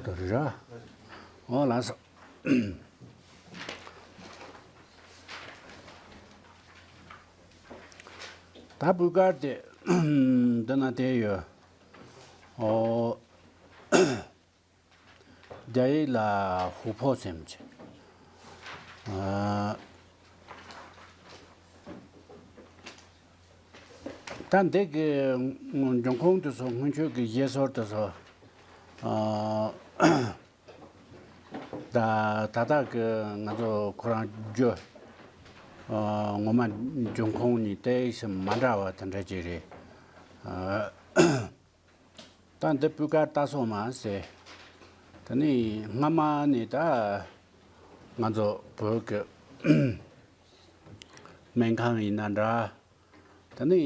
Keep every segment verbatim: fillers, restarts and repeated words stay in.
དེ་རེད་ར། འོ་ལགས་སོ། ད་སྤུས་ཀར་དེ་འདི་ན་དེ་ཡོད། ཨོ། རྒྱ་ཡིག་ལ་ཧུ་ཕོ་ཟེར་མི་ཅིག་ཨ། ད་འདི་གི་འབྱུང་ཁུངས་དེ་ཚོ་སྔོན་ཆད་ཀྱི་བཤད་སྲོལ་དེ་ཚོ། ཨ། ད་ད་ལྟ་གི་ང་ཚོ་ཁོ་རང་རྒྱུ། ཨ། ངོ་མ་འབྱུང་ཁུངས་གཉིས་དེ་ཞིག་མ་འདྲ་བ་དེ་འདྲ་ཅིག་རེད། ཨ། ད་འདི་སྤུས་ཀར་ལྟ་སོ་མ་ཟེར། དེ་ནི་སྔ་མ་ནས་ད་ང་ཚོ་བོད་ཀྱི་སྨན་ཁང་ཡིན་ན་འདྲ། དེ་ནི་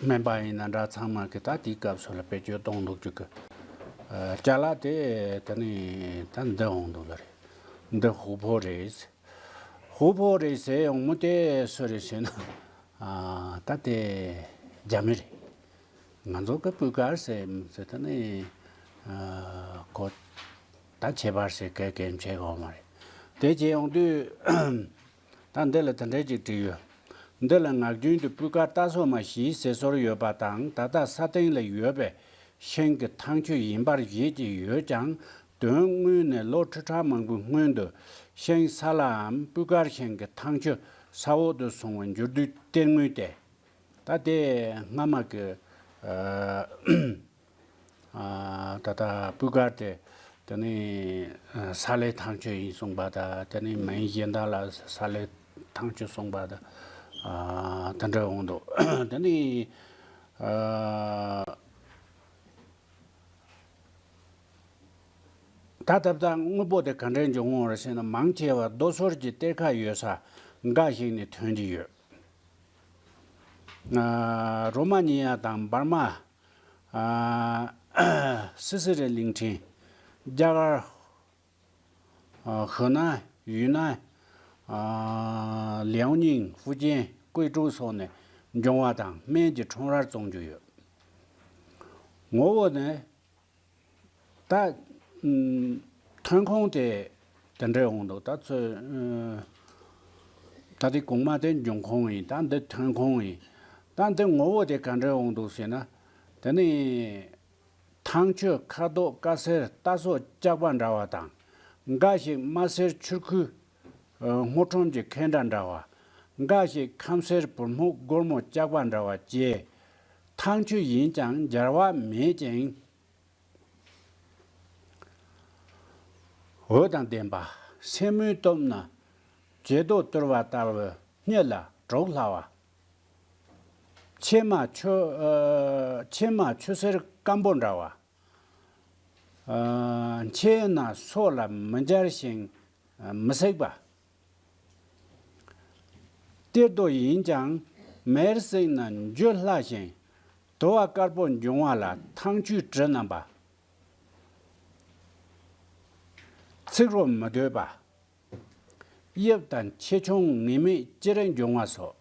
སྨན་པ་ཡིན་ན་འདྲ། ཚང་མ་གི་ད་དེའི་སྐབས་སུ་ལ་བེད་སྤྱོད་གཏོང་འདུག་རྒྱུ་གི། ཨ། ཅ་ལག་དེ་དེ་ནི་ད་འདི་འོང་འདུག་ལ་རེད། འདི་ཧུ་ཕོ་རེད། ཧུ་ཕོ་རེད་ཟེར་ཡོང་མུ་དེ་སུ་རེད་ཟེར་ན། ཨ། ད་དེ་རྒྱ་མི་རེད། ང་ཚོ་གི་སྤུས་ཀར་ཟེར་ཟེར་ད་ནི། ཨ། ཁོ་ད་ཁྱད་པར་ཟེར་གལ་གལ་བྱེད་གོ་མ་རེད། དེ་བྱས་ཡོང་དུས། ད་འདི་ལ་དེ་འདྲ་ཅིག་བྲིས་ཡོད། འདི་ལ་ངག་རྒྱུན་དུ་སྤུས་ཀར་ལྟ་སོ་མ་ཞེས་ཟེར་སྲོལ་ཡོད་པ་དང་། ད་ལྟ་ས་སྟེང་ལ་ཡོད་པའི་ཤིང་གི་ཐང་ཆུ་ཡིན་པར་བཞེད་ཀྱི་ཡོད་ཀྱང་། དོན་དངོས་ནི་ལོ་ཁྲི་ཕྲག་མང་པོའི་སྔོན་དུ་ཤིང་ས་ལའམ་སྤུས་ཀར་ཤིང་གི་ཐང་ཆུ་ས་འོག་ཏུ་སོང་བའི་འགྱུར་རྡོའི་གཏེར་དངོས་ཏེ། ད་དེ་སྔ་མ་གི། ཨ། ཨ། ད་ལྟ་སྤུས་ཀར་དེ་དེ་ནི་ས་ལའི་ཐང་ཆུ་ཡིན་གསུངས་པ་དང་། དེ་ནི་མིང་གཞན་དག་ལ་ས་ལའི་ཐང་ཆུ་གསུངས་པ་དང་། ཨ། དེ་འདྲ་འོང་འདུག་དེ་ནི། ཨ། ད་ད་ལྟ་དངོས་པོ་དེ་ག་འདྲའི་འབྱུང་བ་རེད་ཟེར་ན། མང་ཆེ་བ་རྡོ་སོལ་གྱི་གཏེར་ཁ་ཡོད་ས་འགའ་ཞིག་ནས་ཐོན་གྱི་ཡོད། ཨ། རོ་མ་ནི་ཡ་དང་འབར་མ། ཨ། སི་སི་རི་གླིང་ཕྲན། རྒྱ་གར། ཨ། ཧི་ནན། ཡུན་ནན། ཨ། ལིའུ་ནིང་། ཧྥུ་ཅན། ཀུའེ་ཀྲོའུ་སོགས་ནས་འབྱུང་བ་དང་སྨན་གྱི་ཁྲོམ་རར་བཙོང་རྒྱུ་ཡོད། ངོ་བོ་ནི། ད། ཨུམ། ཐོན་ཁུངས་དེ་དེ་འདྲའི་འོང་འདུག་ད་ཚོས། ཨུམ། ད་དེ་གོང་མ་དེ་འབྱུང་ཁུངས་ཡིན། ད་འདི་ཐོན་ཁུངས་ཡིན། ད་འདི་ངོ་བོ་དེ་ག་འདྲའི་འོང་འདུག་ཟེར་ན། དེ་ནི་ཐང་ཆུ་ཁ་དོག་དཀར་སེར་རྟ་སོགས་ལྕགས་པ་འདྲ་བ་དང་། འགའ་ཞིག་དམར་སེར་ཆུ་ཁོལ་སྔོ་ཁྲོམ་གྱི་ཁེན་འདྲ་འདྲ་བ། འགའ་ཞིག་ཁམ་སེར་བུར་སྨུག་སྒོར་མོ་ལྕགས་པ་འདྲ་བ་བཅས། ཐང་ཆུ་ཡིན་ཀྱང་འབྱར་བ་མེད་ཅིང་། འོད་དང་ལྡན་པ། སེན་མོའི་སྟོབས་ན་བྱེ་རྡོ་གཏོར་བ་ལྟ་བུ་སྙི་ལ་གྲོག་སླ་བ། ཕྱེ་མ་ཆུ། ཨ། ཕྱེ་མ་ཆུ་སེར་སྐམ་པོ་འདྲ་བ། ཨ། མཆེད་ན་སོ་ལ་མི་འབྱར་ཞིང་མི་སྲེག་པ། གཏེར་རྡོ་ཡིན་ཀྱང་མེར་བསྲེགས་ན་འཇུ་སླ་ཞིང་དུ་བ་དཀར་པོ་འབྱུང་བ་ལ་ཐང་ཆུའི་དྲི་རྣམ་པ། ཚིག་རོ་མི་འདོད་པ། དབྱིབས་དང་ཆེ་ཆུང་ངེས་མེད་སྤྱིར་འབྱུང་བ་སོགས།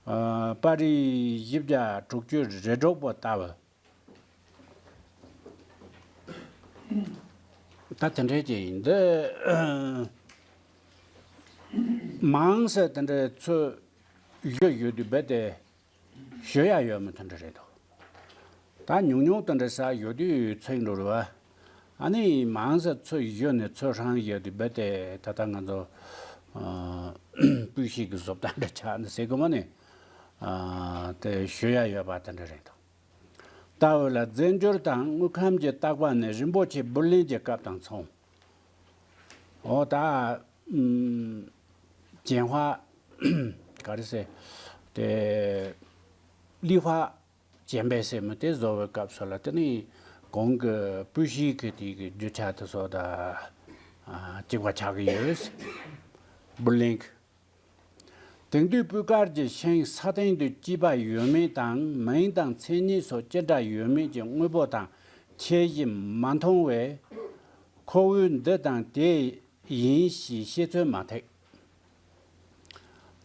ཨ། པར་རིས་བཞི་བརྒྱ་དྲུག་ཅུ་རེ་དྲུག་པོ་ལྟ་བུ། ད་དེ་འདྲའི་ཅིག་ཡིན། འདི་མང་ས་དེ་འདྲའི་ཚོས་ཡོད་ཡོད་དུས་རྦད་དེ། ཞུ་ཡ་ཡོད་མི་དེ་འདྲ་རེད་འདུག་ད་ཉུང་ཉུང་དེ་འདྲ་ས་ཡོད་དུས་ཚིག་འགྲོ་རུ་བ། ཨ་ནི་མང་ས་ཚོས་ཡོད་ནས་ཚོས་ཧྲང་ཡོད་དུས་རྦད་དེ་ད་ལྟ་ང་ཚོ། ཨ། སྤུས་ཤིག་གི་བཟོ་ལྟ་འདྲ་ཆགས་ནས་ཟེར་གི་མ་ནི། ཨ། དེ་ཞུ་ཡ་ཡོད་པ་དེ་འདྲ་རེད་འདུག་ལྟ་བུ་ལ་རྫས་འགྱུར་དང་དངོས་ཁམས་ཀྱི་བརྟག་པ་ནི་རིན་པོ་ཆེ་འབུར་ལེན་གྱི་སྐབས་དང་མཚུངས། འོ་ད། ཨུམ། ཅན་ཧྭ། ག་རེ་ཟེར། དེ། ལི་ཧྭ་ཅན་པེ་ཟེར་མི་དེ་བཟོ་བའི་སྐབས་སུ་ལ་དེ་ནི་གོང་གི་སྤུས་ཤིག་གི་དེ་གི་རྒྱུ་ཆ་དེ་ཚོ་ད། ཨ། གཅིག་པ་ཆགས་ཀྱི་ཡོད། འབུར་ལེན་གྱི། དེང་དུས་སྤུས་ཀར་གྱི་ཤིང་ས་སྟེང་དུ་སྐྱེས་པ་ཡོད་མེད་དང་། མིང་དང་མཚན་ཉིད་སོགས་ཅི་འདྲ་ཡོད་མེད་ཀྱི་དངོས་པོ་དང་ཁྱད་གཞི་མ་མཐོང་བས། ཁོ་བོས་འདི་དང་དེ་ཡིན་ཞེས་བཤད་ཚོད་མ་ཐིག་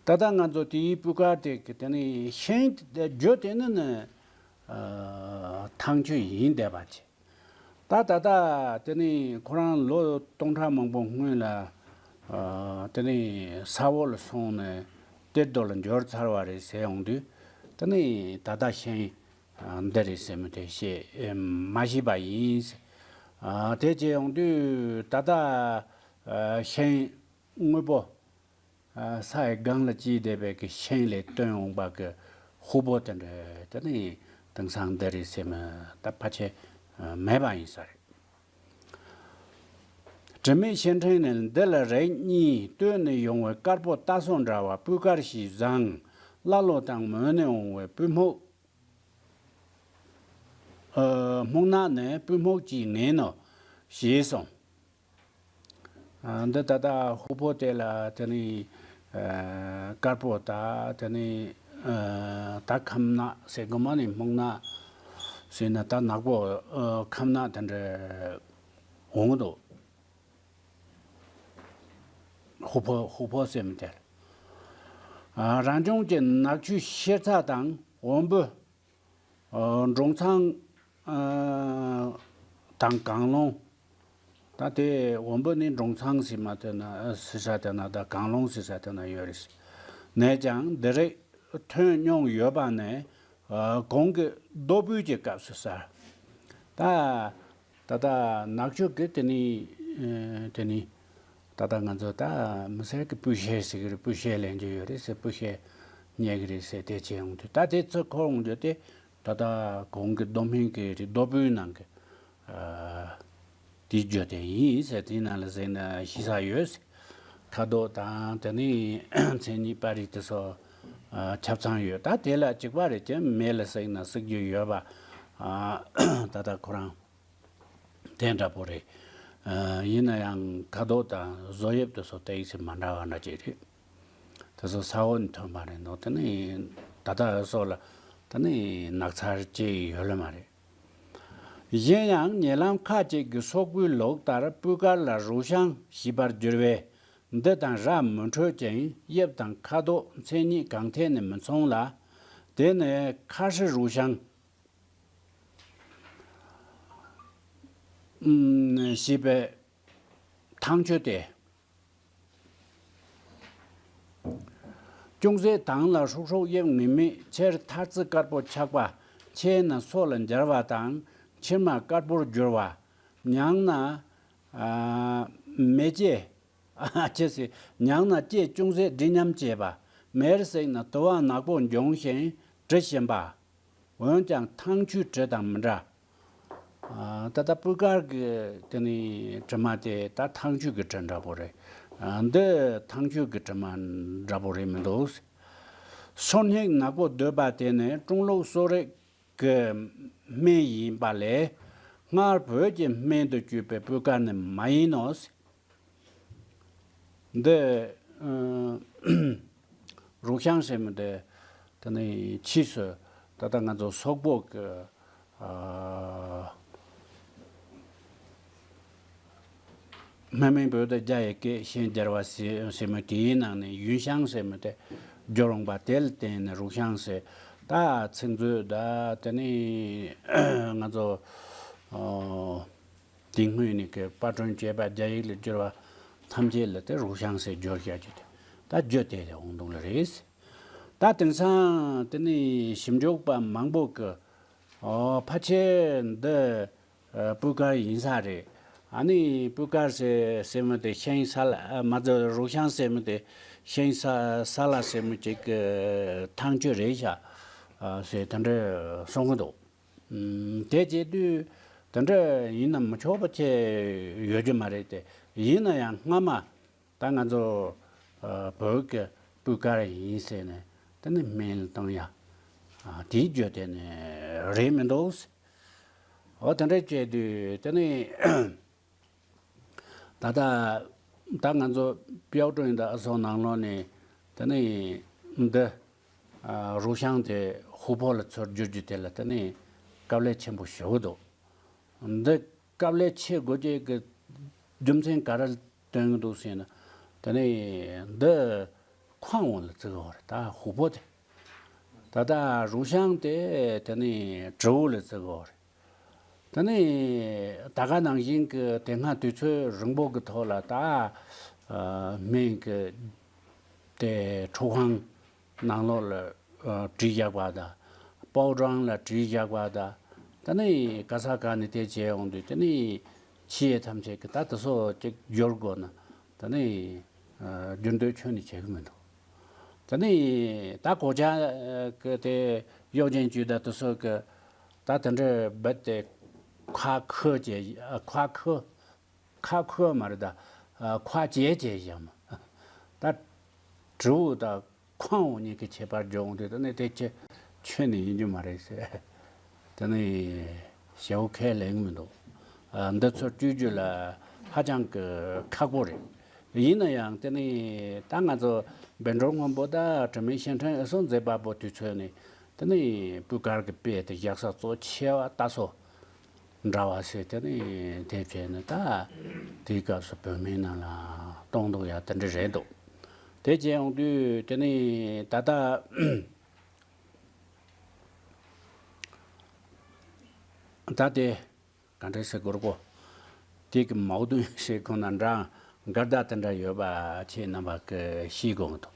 ད་ལྟ་ང་ཚོ་དེའི་སྤུས་ཀར་དེ་གི་དེ་ནི་ཤིང་རྒྱུ་དེ་ནི་ནི། ཨ། ཐང་ཆུ་ཡིན་བསྡད་པ་ཅིག་ད་ད་ལྟ་དེ་ནི་ཁོ་རང་ལོ་སྟོང་ཕྲག་མང་པོ་སྔོན་ལ་ཨ་དེ་ནི་ས་འོག་ལ་སོང་ནས་གཏེར་སྡོད་ལ་འབྱོར་ཚར་བ་རེད་ཟེར་ཡོང་དུས། དེ་ནི་ད་ལྟ་ཤིང་ཨ་འདི་རེད་ཟེར་མི་དེ་ཤེས་མ་ཤེས་པ་ཡིན། ཨ་དེ་བྱས་ཡོང་དུས་ད་ལྟ་ཨ་ཤིང་དངོས་པོ་ཨ་ས་ཡི་སྒང་ལ་སྐྱེས་བསྡད་པའི་གི་ཤིང་ལས་བཏོན་འོང་པ་གི་ཧུ་པོ་དེ་འདྲ་དེ་ནི་དེང་སང་འདི་རེད་ཟེར་མི་ད་ཕལ་ཆེར་མེད་པ་ཡིན་ས་རེད། དྲི་མེད་ཤིང་ཕྲན་ནི་འདི་ལ་རིགས་གཉིས། སྟོད་ནས་ཡོང་བའི་དཀར་པོ་རྟ་སོགས་འདྲ་བ་སྤུས་དཀར་ཞེས་བཟང་། ཀླ་ཀློ་དང་མོན་ནས་འོང་བའི་སྤུས་སྨུག་ཨ་སྨུག་ནག་ནི་སྤུས་སྨུག་ཅེས་ངན་ནོ། ཞེས་གསུངས། ཨ་འདི་ད་ལྟ་ཧུ་པོ་དེ་ལ་དེ་ནི་ཨ་དཀར་པོ་ད་དེ་ནི་ཨ་ད་ཁམ་ནག་ཟེར་གོ་མ་ནི་སྨུག་ནག་ཟེར་ན་ད་ནག་པོ་ཨ་ཁམ་ནག་དེ་འདྲ་འོང་འདུག་ཧུ་པོ་ཧུ་པོ་ཟེར་མི་དེ་ལ། ཨ་རང་བྱུང་གི་ནག་ཆུའི་ཤེལ་ཚ་དང་འོམ་བུ། ཨ་འབྲོང་ཚང་ཨ་དང་གངས་ལོང་། ད་དེ་འོམ་བུ་ནི་འབྲོང་ཚང་ཟེར་མ་དེ་ན་ཟེར་ས་དེ་ན་ད་གངས་ལོང་ཟེར་ས་དེ་ན་ཡོད་རེད། ནས་ཀྱང་འདི་རིགས་ཐོན་མྱོང་ཡོད་པ་ནས་ཨ་གོང་གི་རྡོ་སྤུས་ཀྱི་སྐབས་སུ་གསལ། ད་ད་ལྟ་ནག་ཆུ་གི་དེ་ནི་ཨ་དེ་ནི། ད་ལྟ་ང་ཚོ་ད་མི་སེར་གྱི་སྤུས་ཤེལ་ཟེར་གྱི་རེད། སྤུས་ཤེལ་ལེན་རྒྱུ་ཡོད་རེད་ཟེར། སྤུས་ཤེལ་རྙེད་ཀྱི་རེད་ཟེར། དེ་བྱས་ཡོང་དུས་ད་དེ་ཚོ་འཁོར་ཡོང་རྒྱུ་དེ་ད་ལྟ་གོང་གི་རྡོ་སྨན་གྱི་རེད། རྡོ་སྤུས་ནང་གི་ཨ་དེའི་རྒྱུ་དེ་ཡིན་ཟེར། དེའི་ནང་ལ་ཟེར་ན་ཤེས་ས་ཡོད་ཟེར། ཁ་དོག་དང་དེ་ནི་མཚན་ཉིད་པར་རིས་དེ་ཚོ་ཨ་ཆ་ཚང་ཡོད། ད་དེ་ལ་གཅིག་པ་རེད་ཀྱང་མེ་ལ་བསྲེགས་ན་བསྲེག་རྒྱུ་ཡོད་པ་ཨ་ད་ལྟ་ཁོ་རང་དེ་འདྲ་པོ་རེད། ཨ་ཡིན་ན་ཡང་ཁ་དོག་དང་བཟོ་དབྱིབས་དེ་ཚོ་ཏོག་ཙམ་མ་འདྲ་བ་འདྲ་ཅིག་རེད། དེ་ཚོ་ས་འོག་ནས་ཐོན་པ་རེད་འདུག་དེ་ནི་ད་ལྟ་སོགས་ལ་དེ་ནི་ནགས་ཚལ་ཅིག་ཡོད་ལེ་མ་རེད། གཞན་ཡང་ཉེ་ལམ་ཁ་ཅིག་གི་སོག་པོའི་ལུགས་ལྟར་སྤུས་དཀར་ལ་རུ་ཤང་ཞེས་པར་བསྒྱུར་བས། འདི་དང་ར་མི་འཕྲོད་ཅིང་དབྱིབས་དང་ཁ་དོག་མཚན་ཉིད་གང་ཐད་ནས་མི་མཚུངས་ལ། དེ་ནི་ཁ་ཧྲི་རུ་ཤང་ཞེས་པའི་ཐང་ཆུ་སྟེ། ཅུང་ཟད་དྭངས་ལ་ཧྲུག་ཧྲུག་དབྱིབས་ངེས་མེད། ཆེར་ཐར་རྩི་དཀར་པོ་ཆགས་པ། ཆེ་ན་སོ་ལ་འབྱར་བ་དང་། ཕྱིར་མ་དཀར་པོར་འགྱུར་བ། མྱང་ན་ཨ་མེ་ལྕེ་ཨ་ཅེ་སི། མྱང་ན་ལྕེ་ཅུང་ཟད་སྦྲིད་ཉམས་སྐྱེས་པ། མེར་བསྲེགས་ན་དུ་བ་ནག་པོ་འབྱུང་ཞིང་དྲི་ཞིམ་པ། འོན་ཀྱང་ཐང་ཆུའི་དྲི་དང་མི་འདྲ། ཨ་ད་ལྟ་སྤུས་དཀར་གྱི་དེ་ནི་དྲི་མ་དེ་ད་ཐང་ཆུ་གི་དྲི་འདྲ་པོ་རེད། ཨ་འདི་ཐང་ཆུ་གི་དྲི་མ་འདྲ་པོ་རེད་མི་འདུག་སོ་སྙིགས་ནག་པོ་སྡོད་པ་དེ་ནི་ཀྲུང་ལུགས་གསོ་རིག་གི་སྨན་ཡིན་པ་ལས། སྔར་བོད་ཀྱི་སྨན་དུ་བརྗོད་པའི་སྤུས་དཀར་ནི་མ་ཡིན་ནོ། འདི་ཨ་རུ་ཤང་ཟེར་མི་འདི་དེ་ནི་ཕྱིས་སུ་ད་ལྟ་ང་ཚོ་སོག་པོ་གི་ཨ་སྨན་མིང་བོད་དུ་རྒྱ་ཡི་སྐད་ཤན་སྦྱར་བ་ཟེར་ཟེར་མི་དེའི་ནང་ནས་ཡུན་ཤང་ཟེར་མི་དེ་བསྒྱུར་འོང་པ་དེ་ལ་བརྟེན་ནས་རུ་ཤང་ཟེར། ད་ཚིག་མཛོད་ད་དེ་ནི་ང་ཚོ་ཨ། དེ་སྔོན་ནས་ཀྱི་པར་སྐྲུན་བྱས་པ་རྒྱ་ཡིག་ལ་བསྒྱུར་བ་ཐམས་ཅད་ལ་དེ་རུ་ཤང་ཟེར་བསྒྱུར་བཞག་རྒྱུ་དེ་ད་བརྗོད་དེ་དེ་འོང་དུང་ལ་རེད། ད་དེང་སང་དེ་ནི་ཞིབ་འཇུག་པ་མང་པོ་གི་ཨོ་ཕལ་ཆེར་འདི་ཨ་སྤུས་དཀར་ཡིན་ས་རེད། ཨ་ནི་སྤུས་དཀར་ཟེར་ཟེར་མི་དེ་ཤིང་ས་ལ་ཨ་མ་ཚད་རུ་ཤང་ཟེར་མི་དེ་ཤིང་ས་ས་ལ་ཟེར་མི་ཅིག་གི་ཐང་ཆུ་རེད་ཤག་ཨ་ཟེར་དེ་འདྲ་གསུང་གི་འདུག་ཨུམ། དེ་བྱེད་དུས་དེ་འདྲ་ཡིན་ན་མི་ཆོག་པ་ཆེ་ཡོད་རྒྱུ་མ་རེད་དེ། ཡིན་ན་ཡང་སྔ་མ་ད་ང་ཚོ་ཨ་བོད་ཀྱི་སྤུས་དཀར་ཡིན་ཟེར་ནས་དེ་ནི་སྨན་ལ་བཏང་ཡ་ཨ་དེའི་རྒྱུ་དེ་ནི་རེད་མི་འདུག་འོ་དེ་འདྲ་བྱེད་དུས་དེ་ནི། ད་ལྟ་ད་ང་ཚོ་པའོ་ཀྲུང་དང་ཨ་སོགས་ནང་ལོགས་ནས་དེ་ནི་འདི་ཨ་རུ་ཤང་དེ་ཧུ་ཕོ་ལ་ཚུར་བསྒྱུར་རྒྱུ་དེ་ལ་དེ་ནི་དཀའ་ལས་ཆེན་པོ་ཞེ་པོ་འདུག་འདི་དཀའ་ལས་ཆེ་དགོས་རྒྱུ་གི་རྒྱུ་མཚན་ག་རེ་སྟོན་གི་འདུག་ཟེར་ན། དེ་ནི་འདི་ཁང་བ་ལ་བརྩི་གི་ཡོད་རེད། ད་ཧུ་ཕོ་དེ། ད་ལྟ་རུ་ཤང་དེ་དེ་ནི་གྲུ་བོ་ལ་བརྩི་གི་ཡོད་རེད། དེ་ནས་ད་ག་ནང་བཞིན་གྱི་དེ་སྔ་དུས་ཚོད་རིང་པོ་གི་ཐོག་ལ་ད་ཨ་སྨན་གྱི་དེ་ཁྲོ་ཁང་ནང་ལོགས་ལ་ཨ་བྲིས་བཞག་པ་དང་། པའོ་ཀྲང་ལ་བྲིས་བཞག་པ་དང་། དེ་ནས་ག་ས་ག་ནས་དེ་བྱས་ཡོང་དུས། དེ་ནས་ཆེད་ཐམས་ཅད་ཀྱི་ད་དེ་ཚོ་ཅིག་བསྒྱུར་དགོས་ན། དེ་ནས་ཨ་བསྒྱུར་འདོད་ཁྱོན་ནས་བྱེད་ཀྱི་མི་འདུག་དེ་ནས་ད་གོ་ཆ་གི་དེ་གཡོག་ཅན་བཅུ་དང་དེ་ཚོ་གི་ད་དེ་འདྲ་རྦད་དེ་ཁ་ཁུ་བྱས། ཨ་ཁ་ཁུ། ཁ་ཁུ་མ་རེད་ད། ཨ་ཁ་བྱས་བྱས་བཞག་མ། ད་དྲིལ་བུ་དང་ཁོང་གཉིས་ཀྱི་ཁྱད་པར་སྦྱོང་དུས། དེ་ནས་དེ་ཁྱེད་ཁྱོན་ནས་ཡིན་རྒྱུ་མ་རེད་ཟེར། དེ་ནས་ཞེ་པོ་ཁས་ལེན་གྱི་མི་འདུག་ཨ་འདི་ཚོ་བཅོས་རྒྱུ་ལ་ཧ་ཅང་གི་ཁག་པོ་རེད། ཡིན་ན་ཡང་དེ་ནས་ད་ང་ཚོ་བཻ་ཌཱུརྻ་སྔོན་པོ་དང་དྲི་མེད་ཤིང་ཕྲན་ཨེ་སོང་མཛད་པ་པོ་དུས་ཚོད་ནས་དེ་ནས་སྤུས་ཀར་གྱི་དཔེ་དེ་བཞག་ས་གཙོ་ཆེ་བ་ད་སོ། འདྲ་བ་ཞིག་དེ་ནས་དེ་བྱས་ནས། ད་དེའི་སྐབས་སུ་བོད་སྨན་ནང་ལ་གཏོང་འདུག་ཡ་དེ་འདྲ་རེད་འདུག་དེ་བྱས་ཡོང་དུས་དེ་ནས་ད་ལྟ་ད་དེ་ག་འདྲ་ཟེར་དགོས་རེད་གོ། དེ་གི་མའོ་ཏུན་ཞིག་ཁོ་ན་འདྲ། འགལ་ཟླ་དེ་འདྲ་ཡོད་པ་ཁྱེད་རྣམ་པ་གིས་ཤེས་དགོས་འདུག་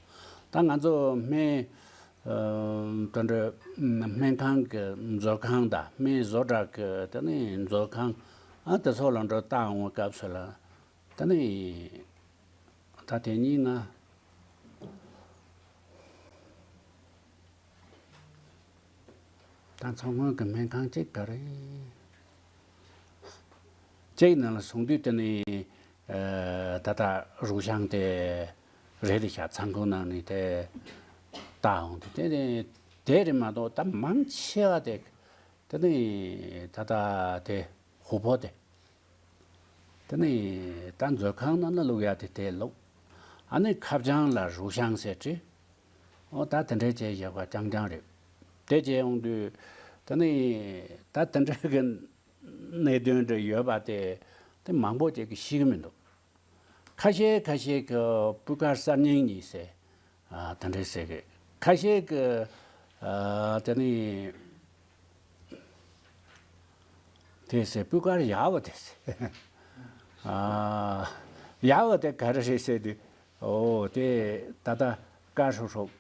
ད་ང་ཚོ་སྨན་ཨ་དེ་འདྲ་སྨན་ཁང་གི་མཛོད་ཁང་དང་སྨན་བཟོ་གྲྭ་གི་དེ་ནས་མཛོད་ཁང་ཨ་དེ་ཚོ་ལ་འགྲོ་བལྟ་འོང་བའི་སྐབས་སུ་ལ། དེ་ནས་ད་དེ་གཉིས་ང་ད་མཚོ་སྔོན་གྱི་སྨན་ཁང་གཅིག་ག་རེ་གཅིག་ནང་ལ་སོང་དུས། དེ་ནས་ཨ་ད་ལྟ་རུ་ཤང་དེ་རེད་ཤག་ཚང་ཁང་ནང་ནས་དེ་བལྟ་འོང་དུས། དེ་ནས་དེ་རེད་མ་གཏོགས་ད་མང་ཆེ་བ་དེ། དེ་ནས་ད་ལྟ་དེ་ཧུ་ཕོ་དེ། དེ་ནས་ད་མཛོད་ཁང་ནང་ན་བླུག་ཡ་དེ་དེ་བླུག་ཨ་ནི་ཁ་བྱང་ལ་རུ་ཤང་ཟེར་བྲིས། འོ་ད་དེ་འདྲས་བྱས་བཞག་པ་རྐྱང་རྐྱང་རེད། དེ་བྱས་ཡོང་དུས་དེ་ནས་ད་དེ་འདྲས་ཀྱི་གནད་དོན་འདྲ་ཡོད་པ་དེ་དེ་མང་པོ་ཅིག་གིས་ཤེས་ཀྱི་མི་འདུག་ཁ་ཤས་ཁ་ཤས་ཀྱིས་སྤུས་ཀ་གསར་རྙིང་གཉིས་ཟེར། ཨ་དེ་འདྲས་ཟེར་གི། ཁ་ཤས་ཀྱིས་ཨ་དེ་ནི་དེ་ཟེར། སྤུས་ཀ་ཡག་པོ་དེ་ཟེར། ཨ་ཡག་པོ་དེ་ག་རེ་རེད་ཟེར་དུས། འོ་དེ་ད་ལྟ་དཀར་ཧྲོབ་ཧྲོབ།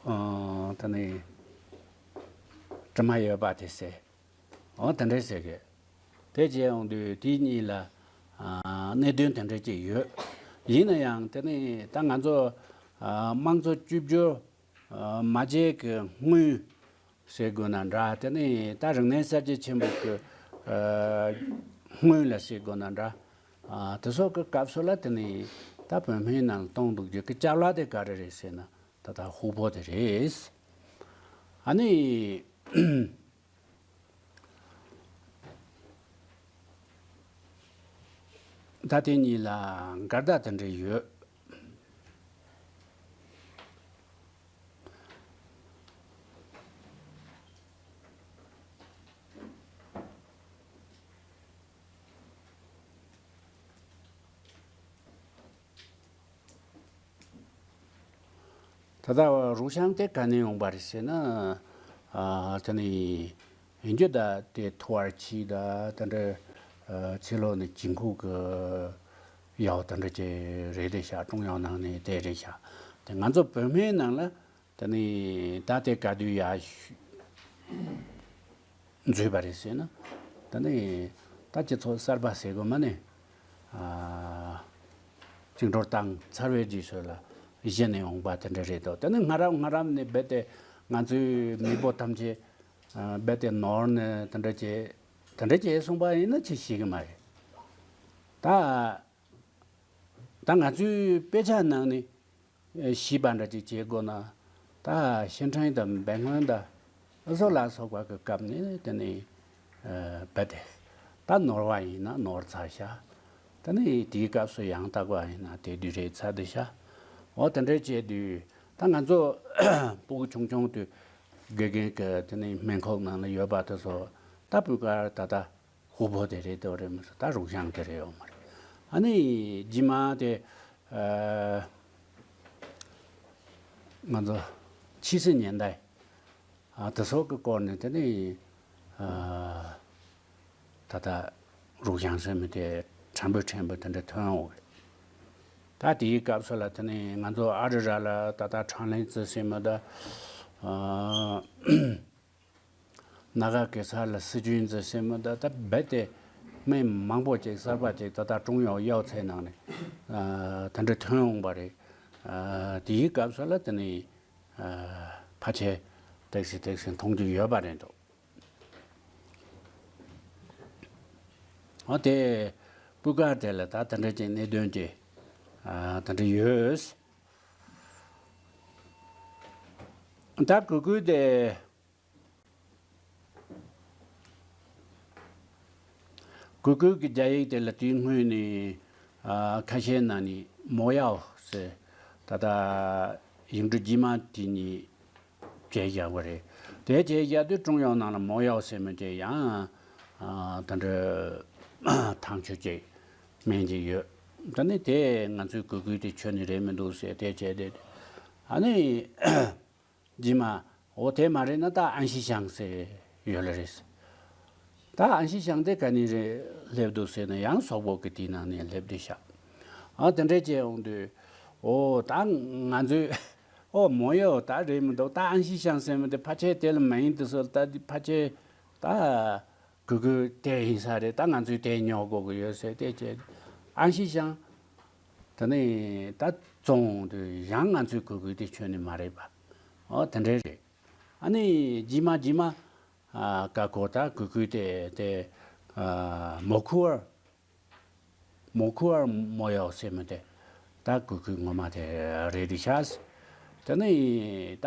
ཨ་དེ་ནི་དྲི་མ་ཡོད་པ་དེ་ཟེར། འོ་དེ་འདྲས་ཟེར་གི། དེ་བྱས་ཡོང་དུས་དེ་གཉིས་ལ་ཨ་གནད་དོན་དེ་འདྲས་ཅིག་ཡོད། ཡིན་ན་ཡང་དེ་ནི་ད་ང་ཚོ་ཨ་དམངས་གཙོ་བཅོས་བསྒྱུར་ཨ་མ་བྱས་ཀྱི་སྔོན་ཟེར་དགོས་ན་འདྲ། དེ་ནི་ད་རིག་གནས་གསར་བརྗེ་ཆེན་པོ་གི་ཨ་སྔོན་ལ་ཟེར་དགོས་ན་འདྲ། ཨ་དེ་ཚོ་གི་སྐབས་སུ་ལ་དེ་ནི་ད་བོད་སྨན་ནང་གཏོང་འདུག་རྒྱུ་གི་ཅ་ལག་དེ་ག་རེ་རེད་ཟེར་ན། ད་ལྟ་ཧུ་ཕོ་དེ་རེད། ཨ་ནི་ད་དེ་གཉིས་ལ་འགལ་ཟླ་དེ་འདྲ་ཡོད། ད་ལྟ་རུ་ཤང་དེ་ག་ནས་ཡོང་པ་རེད་ཟེར་ན། ཨ་དེ་ནི་ཡིན་རྒྱུ་ད་དེ་ཐུ་ཨར་ཁྱི་ད་དེ་འདྲ་ཨ་ཕྱི་ལོགས་ནས་གྱི་ཁུག་གི་ཡའོ་དེ་འདྲ་ཅིག་རེད་དེ་ཤག་ཀྲུང་དབྱང་ནང་ནས་དེ་རེད་ཤག་དེ་ང་ཚོ་བོད་སྨན་ནང་ལ་དེ་ནི་ད་དེ་ག་དུས་ཡར་འཛུལ་བ་རེད་ཟེར་ན། དེ་ནི་ད་སྤྱི་ཚོགས་གསར་པ་ཟེར་དགོས་མ་ནི། ཨ་བཅིངས་འགྲོལ་བཏང་ཚར་བའི་རྗེས་སུ་ལ་གཞི་ནས་ཡོང་པ་དེ་འདྲ་རེད་དོ། དེ་ནི་སྔ་རབས་སྔ་རབས་ནས་རྦད་དེ་ང་ཚོའི་མེས་པོ་ཐམས་ཅད་ཨ་རྦད་དེ་ནོར་ནས་དེ་འདྲ་བྱས། དེ་འདྲ་བྱས་སོང་པ་ཡིན་ན་ཅི་ཤེས་ཀྱི་མ་རེད། ད་ད་ང་ཚོའི་དཔེ་ཆ་ནང་ནས་ཤེས་པ་འདྲ་ཅིག་བྱེད་དགོས་ན། ད་ཤིང་ཕྲན་དང་སྦལ་སྔོན་དང་ཨ་ཟོ་ལ་སོགས་པ་གི་སྐབས་ནས་དེ་ནས་ཨ་རྦད་དེ་ད་ནོར་བ་ཡིན་ན་ནོར་ཚར་ཤག་དེ་ནས་དེའི་སྐབས་སུ་ཡང་དག་པ་ཡིན་ན་དེ་དུས་རེད་ཚར་དུ་ཤག་འོ་དེ་འདྲས་བྱས་དུས་ད་ང་ཚོ་ཕྲུ་གུ་ཆུང་ཆུང་དུས་དགེ་རྒན་གྱི་དེ་ནས་སྨན་ཁང་ནང་ལ་ཡོད་པ་དེ་ཚོ་ད་སྤུས་ཀ་ད་ལྟ་ཧུ་ཕོ་དེ་རེད་དོ་རེད་མ་གཏོགས་ད་རུ་ཤང་དེ་རེད་ཡོད་མ་རེད། ཨ་ནི་རྗེས་མ་དེ་ཨ་ང་ཚོ་ཆི་སི་ཉེན་བརྡ་ཨ་དེ་ཚོ་གི་སྐོར་ནས་དེ་ནི་ཨ་ ད་ལྟ་རུག་ཞང་ཟེར་མི་དེ་ཕྲན་བུ་ཕྲན་བུ་དེ་འདྲ་ཐོན་འོང་གི། ད་དེའི་སྐབས་སུ་ལ་དེ་ནས་ང་ཚོ་ཨ་རི་ར་ལ་ད་ལྟ་ཁྲང་ལན་ཙི་ཟེར་མི་ད་ཨ་ན་ག་གེ་སར་ལ་སི་ཅུན་ཙི་ཟེར་མི་ད་ད་རྦད་དེ་སྨན་མང་པོ་ཅིག་གསར་པ་ཅིག་ད་ལྟ་ཀྲུང་ཡོ་གཡའ་ཚའི་ནང་ནས་ཨ་དེ་འདྲ་ཐོན་འོང་པ་རེད། ཨ་དེའི་སྐབས་སུ་ལ་དེ་ནས་ཨ་ཕལ་ཆེར་ཏོག་ཙམ་ཏོག་ཙམ་མཐོང་རྒྱུ་ཡོད་པ་རེད་འདུག་འོ་དེ་སྤུས་ཀ་དེ་ལ་ད་དེ་འདྲ་ཅིག་གནད་དོན་ཅིག་ཨ་དེ་འདྲ་ཡོད། ད་གུ་གུལ་དེ་གུ་གུལ་གྱི་རྒྱ་ཡིག་དེ་ལ་དེའི་སྔོན་ནས་ཨ་ཁ་ཤས་ན་ནི་མོ་ཡའོ་ཟེར་ད་ལྟ་ཡིག་འབྲུ་རྗེས་མ་དེ་གཉིས་བྱས་བཞག་པ་རེད། དེ་བྱས་བཞག་དུས་ཀྲུང་ཡོ་ནང་ལ་མོ་ཡའོ་ཟེར་མི་དེ་ཡང་ཨ་ད་འདྲ་ཐང་ཆུ་ཅིག་སྨན་ཅིག་ཡོད། ད་ནི་དེ་ང་ཚོའི་གུ་གུལ་དེ་ཁྱོན་ནས་རེད་མི་འདུག་ཟེར་དེ་བྱས་དེ་ཨ་ནི་རྗེས་མ་འོ་དེ་མ་རེད་ན་ད་ཨན་ཤི་ཞང་ཟེར་ཡོད་ལ་རེད། ད་ཨན་ཤི་ཞང་དེ་ག་ནས་རེད་སླེབས་འདུག་ཟེར་ན་ཡང་སོག་པོ་གི་དེའི་ནང་ནས་སླེབས་བསྡད་ཤག་ཨ་དེ་འདྲས་བྱས་འོང་དུས་འོ་ད་ང་ཚོས་ཨོ་མོ་ཡོ་ད་རེད་མི་འདུག་ད་ཨན་ཤི་ཞང་ཟེར་མི་དེ་ཕལ་ཆེར་དེ་ལ་མ་ཡིན་དུ་སོ་ད་འདི་ཕལ་ཆེར་ད་གུ་གུལ་དེ་ཡིན་ས་རེད། ད་ང་ཚོས་དེ་ཉོ་དགོས་ཀྱི་ཡོད་ཟེར་དེ་བྱས་ཨན་ཤི་ཞང་དེ་ནས་ད་བཙོང་འོང་དུས་ཡང་ང་ཚོའི་གུ་གུལ་དེ་ཁྱོན་ནས་མ་རེད་པ། ཨོ་དེ་འདྲས་རེད། ཨ་ནི་རྗེས་མ་རྗེས་མ་ཨ་ཀ་ཁོ་ད་གུ་གུལ་དེ་དེ་ཨ་མོ་ཁུ་བར་མོ་ཁུ་བར་མོ་ཡོ་ཟེར་མི་དེ་ད་གུ་གུལ་ངོ་མ་དེ་རེད་དེ་ཤག་དེ་ནི་ད་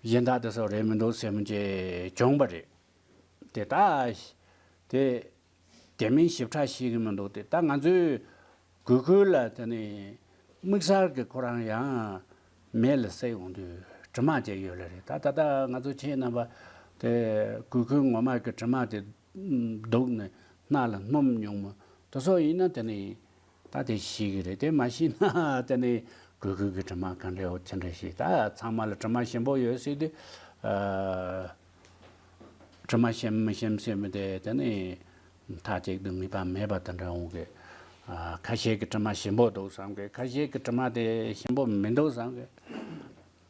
གཞན་དག་དེ་ཚོ་རེད་མི་འདུག་ཟེར་མི་ཅིག་བྱུང་པ་རེད། དེ་ད་དེ་དེ་མིན་ཞིབ་ཕྲ་ཤེས་ཀྱི་མི་འདུག་དེ་ད་ང་ཚོའི་གུ་གུལ་ལ་དེ་ནི་དམིགས་བསལ་གྱི་ཁོ་རང་ཡང་མེ་ལ་བསྲེགས་ཡོང་དུས་དྲི་མ་བཅས་ཡོད་ལེ་རེད། ད་ད་ལྟ་ང་ཚོ་ཁྱེད་རྣམ་པ་དེ་གུ་གུལ་ངོ་མ་གི་དྲི་མ་དེ་བདུག་ནས་སྣ་ལ་སྣོམ་མྱོང་མོ་དེ་སོགས་ཡིན་ན་དེ་ནི་ད་དེ་ཤེས་ཀྱི་རེད། དེ་མ་ཤེས་ན་དེ་ནི་གུ་གུལ་གྱི་དྲི་མ་ག་འདྲ་འོ་ཅི་འདྲ་ཤེས། ད་ཚང་མ་ལ་དྲི་མ་ཞིམ་པོ་ཡོད་སྲིད་དུས་ཨ། དྲི་མ་ཞིམ་མི་ཞིམ་ཟེར་མི་དེ་དེ་ནི་མཐའ་གཅིག་ཏུ་ངེས་པ་མེད་པ་དེ་འདྲ་འོང་གི། ཨ་ཁ་ཤས་ཀྱི་དྲི་མ་ཞིམ་པོ་འདུག་བསམ་གི། ཁ་ཤས་ཀྱི་དྲི་མ་དེ་ཞིམ་པོ་མི་འདུག་བསམ་གི།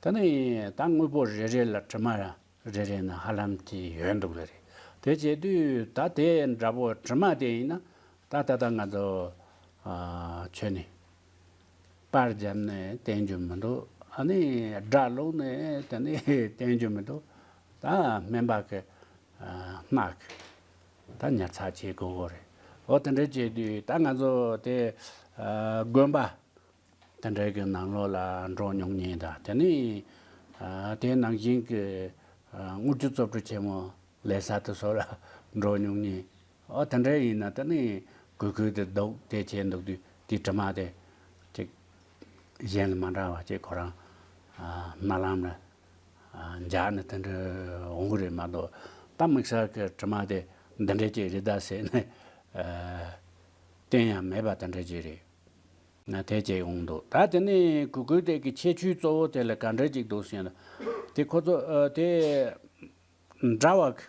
དེ་ནི་ད་དངོས་པོ་རེ་རེ་ལ་དྲི་མ་རེ་རེ་ན་ཧ་ལམ་གྱི་ཡོད་འདུག་ལེ་རེད། དེ་བྱེད་དུས་ད་དེ་འདྲ་པོ་དྲི་མ་དེ་ཡིན་ན་ད་ད་ལྟ་ང་ཚོ་ཨ་ཁྱོད་ནི། པར་བརྒྱབ་ནས་བསྟན་རྒྱུ་མི་འདུག་ཨ་ནི་སྒྲ་བླུགས་ནས་དེ་ནས་བསྟན་རྒྱུ་མི་འདུག་ད་སྨན་པ་གི་ཨ་སྣག་གི་ད་ཉར་ཚགས་བྱེད་དགོས་གོ་རེད། འོ་དེ་འདྲ་བྱེད་དུས་ད་ང་ཚོ་དེ་ཨ་དགོན་པ་དེ་འདྲའི་གི་ནང་ལོགས་ལ་འགྲོ་མྱོང་མཁན་དང་དེ་ནས་ཨ་དེ་ནང་བཞིན་གི་ཨ་དངུལ་ཆུ་བཙོ་བཀྲུ་ཆེན་མོ་ལས་ས་དེ་ཚོ་ལ་འགྲོ་མྱོང་ནི། ཨོ་དེ་འདྲ་ཡིན་ན་ད་ནི་གུ་གུལ་དེ་བདུག་དེ་བྱས་འདུག་དུས་དེའི་དྲི་མ་དེ་ཅིག་གཞན་ལ་མ་འདྲ་བ་ཅིག་ཁོ་རང་ཨ་རྨ་ལམ་ལ་ཨ་འཇགས་ནས་དེ་འདྲ་འོང་གི་རེད་མ་གཏོགས། ད་དམིགས་བསལ་གྱི་དྲི་མ་དེ་འདི་འདྲ་ཅིག་རེད་ད་ཟེར་ནས་ཨ་བསྟན་ཡ་མེད་པ་དེ་འདྲ་ཅིག་རེད། ང་དེ་བྱས་ཡོང་འདུག་ད་དེ་ནས་གུ་གུལ་དེ་གི་ཁྱད་ཆོས་གཙོ་བོ་དེ་ལ་ག་འདྲ་ཅིག་འདུག་ཟེར་ན། དེ་ཁོ་ཚོ་ཨ་དེ་འདྲ་བ་གི་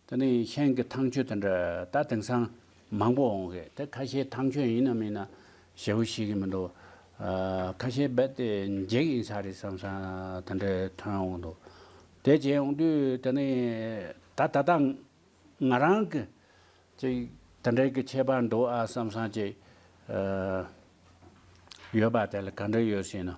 དེ་ནས་ཤིང་གི་ཐང་ཆུ་དེ་འདྲ་ད་དེང་སང་མང་པོ་འོང་གི། དེ་ཁ་ཤས་ཐང་ཆུ་ཡིན་ན་མིན་ན་ཞེ་པོ་ཤེས་ཀྱི་མི་འདུག་ཨ་ཁ་ཤས་རྦད་དེ་འགྱིག་ཡིན་ས་རེད་བསམ་ས་དེ་འདྲ་ཐོན་འོང་འདུག་དེ་བྱས་ཡོང་དུས་དེ་ནས་ད་ད་ལྟ་ང་རང་གི་ཅིག་དེ་འདྲའི་གི་ཁྱད་པར་འདུག་ཨ་བསམ་བསམ་ཅིག་ཨ་ཡོད་པ་དེ་ལ་ག་འདྲ་ཡོད་ཟེར་ན།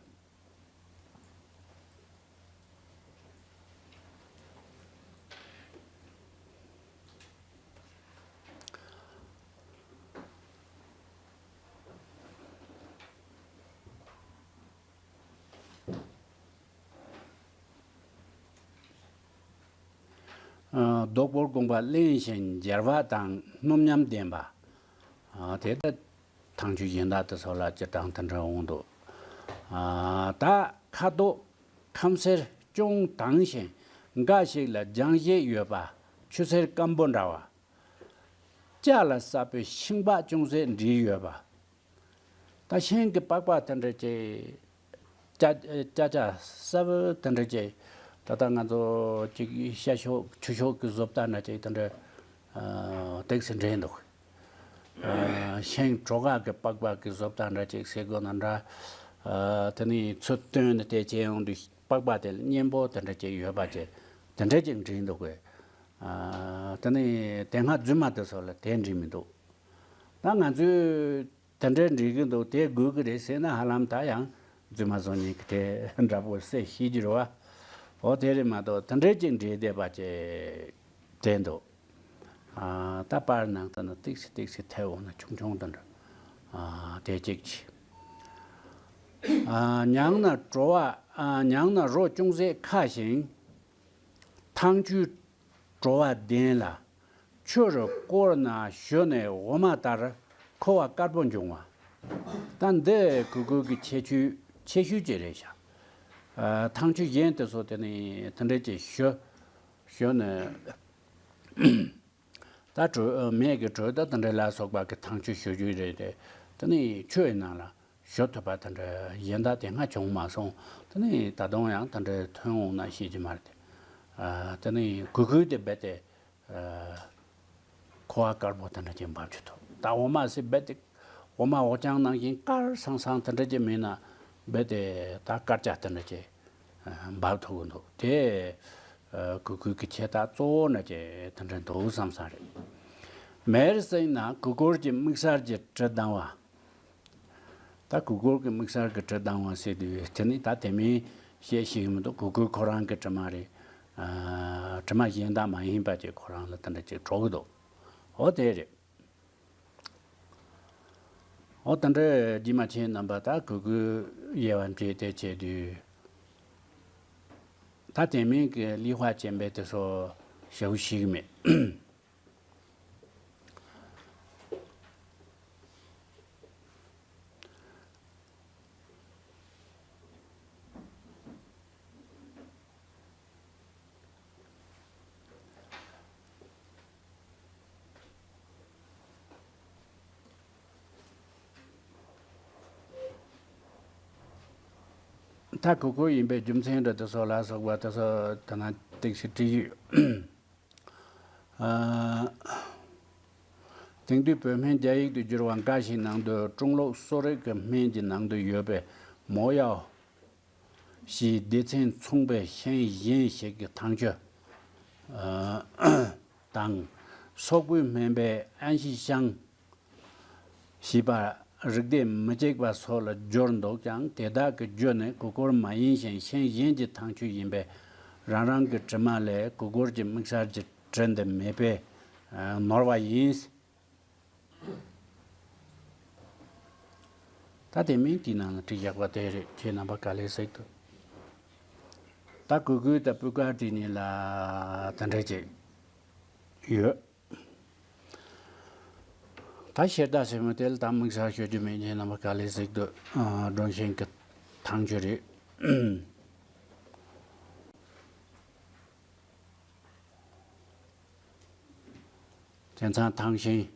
ཨ་བདག་པོར་དགོངས་པ་བླན་ཞིང་རྒྱལ་བ་དང་སྣོམ་ཉམས་ལྡན་པ། ཨ་དེ་ལྟ་ཐང་ཆུ་གཞན་དག་དེ་ཚོ་ལ་སྤྱིར་བཏང་དེ་འདྲ་འོང་འདུག་ཨ་ད་ཁ་དོག་ཁམ་སེར་ཅུང་དྭངས་ཤིང་འགའ་ཞིག་ལ་ལྗང་གཞས་ཡོད་པ། ཆུ་སེར་སྐམ་པོ་འདྲ་བ། ལྕགས་ལ་ས་སྤོས་ཤིང་ལྤགས་ཅུང་ཟད་འདྲེས་ཡོད་པ། ད་ཤིང་གི་པགས་པ་དེ་འདྲ་ཅིག་ལྕགས་ལྕགས་ལྕགས་སྲབ་དེ་འདྲ་ཅིག་ད་ལྟ་ང་ཚོ་ཅིག་ཤ་ཤོག་ཆུ་ཤོག་གི་བཟོ་ལྟ་འདྲ་ཅིག་དེ་འདྲ་ ཨ་ཏོག་ཙམ་འདྲེས་འདུག་ཨ་ཤིང་གྲོ་ག་གི་པགས་པ་གི་བཟོ་ལྟ་འདྲ་ཅིག་ཟེར་དགོས་ན་འདྲ། ཨ་དེ་ནས་ཚུར་བཏོན་ནས་དེ་བྱས་ཡོང་དུས་པགས་པ་དེ་ལ་མཉེན་པོ་དེ་འདྲ་ཅིག་ཡོད་པ་ཅིག་དེ་འདྲ་ཅིག་འདྲེས་འདུག་གས། ཨ་དེ་ནས་དེ་སྔ་རྫུན་མ་དེ་ཚོ་ལ་དེ་འདྲེས་མི་འདུག་ད་ང་ཚོས་དེ་འདྲ་འདྲེས་ཀྱི་འདུག་དེ་དགོས་ཀྱི་རེད་ཟེར་ན་ཧ་ལམ་ད་ཡང་རྫུན་མ་བཟོ་མཁན་གྱི་དེ་འདྲ་པོ་ཟེར་ཤེས་ཀྱི་རེད་བ། འོ་དེ་རེད་མ་གཏོགས་དེ་འདྲ་ཅིག་འདྲེས་བསྡད་པ་ཅིག་དྲན་འདུག་ཨ་ད་པར་ནང་དུ་ནི་ཏིག་སི་ཏིག་སི་ཐལ་འོང་ན་ཆུང་ཆུང་དུ་འདྲ། ཨ་དེ་གཅིག་བྱས། ཨ་མྱང་ན་བྲོ་བ། ཨ་མྱང་ན་རོ་ཅུང་ཟད་ཁ་ཞིང་། ཐང་ཆུའི་བྲོ་བ་ལྡན་ལ། ཆུ་རུ་བསྐོར་ན་ཞོ་ནི་འོ་མ་ལྟར་ཁུ་བ་དཀར་པོ་འབྱུང་བ། ད་འདི་གུ་གུལ་གྱི་ཁྱད་ཆོས་ཆེ་ཤོས་ཅིག་རེད་ཤག་ཨ་ཐང་ཆུ་གཞན་དེ་ཚོ་དེ་ནི་དེ་འདྲ་ཅིག་ཞོ། ཞོ་ནི། ད་དྲོད་མེད་ཀྱི་དྲོད་ད་དེ་འདྲ་ལ་སོགས་པ་གི་ཐང་ཆུ་ཞོ་རྒྱུ་རེད་དེ། དེ་ནི་ཆུ་ཡི་ནང་ལ་ཞོ་ཐུབ་པ་དེ་འདྲ་གཞན་དག་དེ་སྔ་བྱུང་མ་སོང་། དེ་ནི་ད་དུང་ཡང་དེ་འདྲ་ཐོན་འོང་ན་ཤེས་ཀྱི་མ་རེད་དེ། ཨ་དེ་ནི་གུ་གུལ་དེ་རྦད་དེ་ཨ་ཁུ་བ་དཀར་པོ་དེ་འདྲ་ཅིག་འབབ་ཆོག་ཐུབ། ད་འོ་མ་ཟེར་རྦད་དེ་འོ་མ་འོ་རྐྱང་ནང་བཞིན་དཀར་སང་སང་དེ་འདྲ་ཅིག་མིན་ན་རྦད་དེ་ད་དཀར་ཆ་དེ་འདྲ་ཅིག་འབབ་ཐུབ་ཀྱི་འདུག་དེ་ཨ་གུ་གུལ་གྱི་ཁྱད་རྟགས་གཙོ་བོ་འདྲ་ཅིག་དེ་འདྲ་འདུག་བསམ་བསམ་རེད། མེར་སྲེག་ན་གུ་གུལ་གྱི་དམིགས་བསལ་གྱི་དྲི་ལྡང་བ། ད་གུ་གུལ་གྱི་དམིགས་བསལ་གྱི་དྲི་ལྡང་བ་ཟེར་དུས་དེ་ནི་ད་དེ་མིན་བཤད་ཤེས་ཀྱི་མི་འདུག་གུ་གུལ་ཁོ་རང་གི་དྲི་མ་རེད། ཨ་དྲི་མ་གཞན་དག་མ་ཡིན་པ་ཅིག་ཁོ་རང་ལ་དེ་འདྲ་ཅིག་གྲོགས་ཀྱི་འདུག་འོ་དེ་རེད། འོ་དེ་འདྲའི་རྗེས་མ་ཁྱེད་རྣམ་པ་ད་གུ་གུལ་དབྱེ་བ་འབྱེད་དེ་བྱས་དུས། ད་དེ་མིན་གྱི་ལི་ཧྭ་ཅན་པའི་དེ་ཚོ་ཞེ་པོ་ཞིག་མེད། ད་གུ་གུལ་ཡིན་པའི་རྒྱུ་མཚན་འདྲ་དེ་ཚོ་ལ་སོགས་པ་དེ་ཚོ་ད་ན་ཏིག་ཤི་བྲིས་ཡོད། ཨ། དེང་དུས་བོད་སྨན་རྒྱ་ཡིག་ཏུ་བསྒྱུར་བ་འགའ་ཞིག་ནང་དུ་ཀྲུང་ལུགས་གསོ་རིག་གི་སྨན་གྱི་ནང་དུ་ཡོད་པའི་མོ་ཡའོ་ཞེས་སྡེ་ཚན་མཚུངས་པའི་ཤིང་གཞན་ཞིག་གི་ཐང་ཆུ་དང་། སོག་པོའི་སྨན་པས་ཨན་ཤི་ཤང་ཞེས་པ་རིགས་སྡེ་མི་གཅིག་པ་སོགས་ལ་སྦྱོར་འདུག་ཀྱང་། དེ་དག་གི་རྒྱུ་ནི་གུ་གུལ་མ་ཡིན་ཞིང་ཤིང་གཞན་གྱི་ཐང་ཆུ་ཡིན་པས། རང་རང་གི་དྲི་མ་ལས་གུ་གུལ་གྱི་དམིགས་བསལ་གྱི་དྲི་འདི་མེད་པས་ནོར་བ་ཡིན། ད་དེ་མིན་དེའི་ནང་ལ་བྲིས་བཞག་པ་དེ་རེད། ཁྱེད་རྣམ་པ་ག་ལེར་གཟིགས་དང་། ད་གུ་གུལ་དང་སྤུས་ཀ་དེ་གཉིས་ལ་དེ་འདྲ་ཅིག་ཡོད། ད་ཤེར་རྟ་ཟེར་མི་དེ་ལ་ད་དམིགས་བསལ་ཤོད་རྒྱུ་མེད། ཁྱེད་རྣམ་པ་ག་ལེར་གཟིགས་དང་། སྒྲོན་ཤིང་གི་ཐང་ཆུ་རེད། དེང་སང་ཐང་ཤིང་།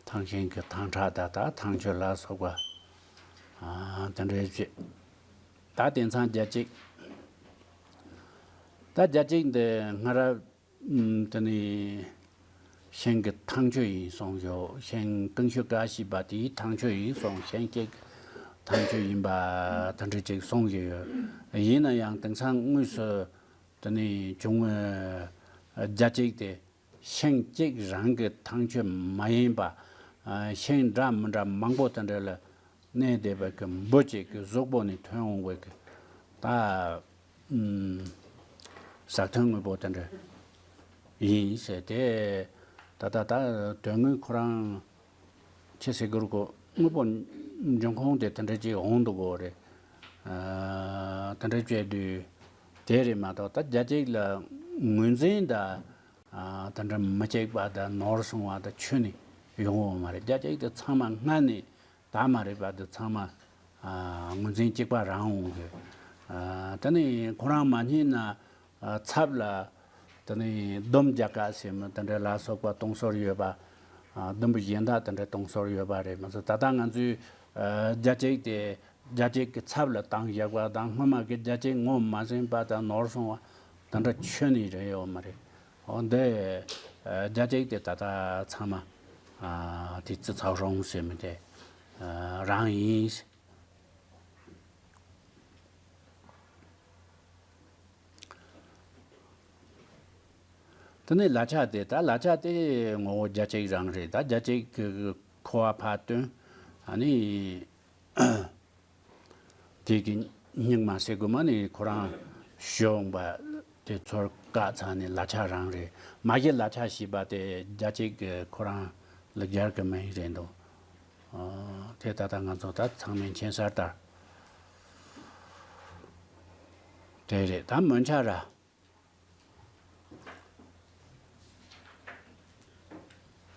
ཐང་ཤིང་གི་ཐང་ཁྲག་དང་ད་ཐང་ཆུ་ལ་སོགས་པ། ཨ། དེ་འདྲའི་བྱས། ད་དེང་སང་རྒྱ་སྐྱེགས། ད་རྒྱ་སྐྱེགས་འདི་སྔ་རབས། ཨམ། དེ་ནི་ཤིང་གི་ཐང་ཆུ་ཡིན་གསུངས་ཡོད། ཤིང་ཀུན་ཤུ་ཀ་ཞེས་པ་དེའི་ཐང་ཆུ་ཡིན་གསུངས། ཤིང་སྐྱེགས་ཐང་ཆུ་ཡིན་པ་དེ་འདྲ་ཅིག་གསུངས་ཡོད། ཡིན་ན་ཡང་དེང་སང་དངོས་སུ་དེ་ནི་བྱུང་བའི་རྒྱ་སྐྱེགས་དེ་ཤིང་སྐྱེགས་རང་གི་ཐང་ཆུ་མ་ཡིན་པ། ཨ། ཤིང་འདྲ་མི་འདྲ་མང་པོ་དེ་འདྲ་ལ་གནས་བསྡད་པའི་གི་འབུ་ཅིག་གི་གཟུགས་པོ་ནས་ཐོན་འོང་བའི་གི་ད། ཨུམ། ཟགས་ཐོན་དངོས་པོ་དེ་འདྲ་ཡིན་ཟེར་ཏེ། ད་ལྟ་ད་དོན་དངོས་ཁོ་རང་ཁྱེད་ཟེར་དགོས་གོ། དངོས་པོ་འབྱུང་ཁུངས་དེ་དེ་འདྲ་ཅིག་འོང་འདུག་གོ་རེད། ཨ། དེ་འདྲ་བྱས་དུས་དེ་རེད་མ་གཏོགས། ད་རྒྱ་སྐྱེགས་ལ་ངོས་འཛིན་དང་། ཨ། དེ་འདྲ་མི་གཅིག་པ་དང་ནོར་སོང་བ་དང་ཆུ་ནས་ཡོང་བ་མ་རེད། རྒྱ་སྐྱེགས་དེ་ཚང་མ་སྔ་ནས་ད་མ་རེད་པ། དེ་ཚང་མ། ཨ། ངོས་འཛིན་གཅིག་པ་རང་འོང་གི། ཨ། དེ་ནས་ཁོ་རང་མ་རྙེད་ན། ཨ། ཚབ་ལ་དེ་ནས་ལྡུམ་རྒྱ་གར་ཟེར་མི་དེ་འདྲ་ལ་སོགས་པ་གཏོང་སྲོལ་ཡོད་པ། ཨ། ལྡུམ་བུ་གཞན་དག་དེ་འདྲ་གཏོང་སྲོལ་ཡོད་པ་རེད་མ་གཏོགས། ད་ལྟ་ང་ཚོའི། ཨ། རྒྱ་སྐྱེགས་དེ་ རྒྱ་སྐྱེགས་ཀྱི་ཚབ་ལ་བཏང་བཞག་པ་དང་། སྔོན་མ་གི་རྒྱ་སྐྱེགས་ངོས་མ་ཟིན་པ་དང་ནོར་སོང་བ་དེ་འདྲ་ཁྱོན་ནས་རེད་ཡོད་མ་རེད། འོ་འདི་རྒྱ་སྐྱེགས་དེ་ད་ལྟ་ཚང་མ་དེ་ཙི་ཚའོ་རོང་ཟེར་མི་དེ་རང་ཡིན། དེ་ནས་ལག་ཆ་དེ། ད་ལག་ཆ་དེ་ངོ་བོ་རྒྱ་སྐྱེགས་རང་རེད། ད་རྒྱ་སྐྱེགས་ཀྱི་ཁུ་བ་ཕར་བཏོན། ཨ་ནི་དེ་གི་སྙིགས་མ་ཟེར་དགོས་མ་ནི་ཁོ་རང་ཞོན་པ་དེ་ཚུར་བཀག་ཚར་ནས་ལག་ཆ་རང་རེད། མ་གཞི་ལག་ཆ་ཞེས་པ་དེ་རྒྱ་སྐྱེགས་ཀྱི་ཁོ་རང་ལ་སྦྱར་གི་མིང་རེད་འདུག། ཨ། དེ་ད་ལྟ་ང་ཚོ་ད་ཚང་མས་མཁྱེན་གསལ་ལྟར་དེ་རེད། ད་མོན་ཆ་ར།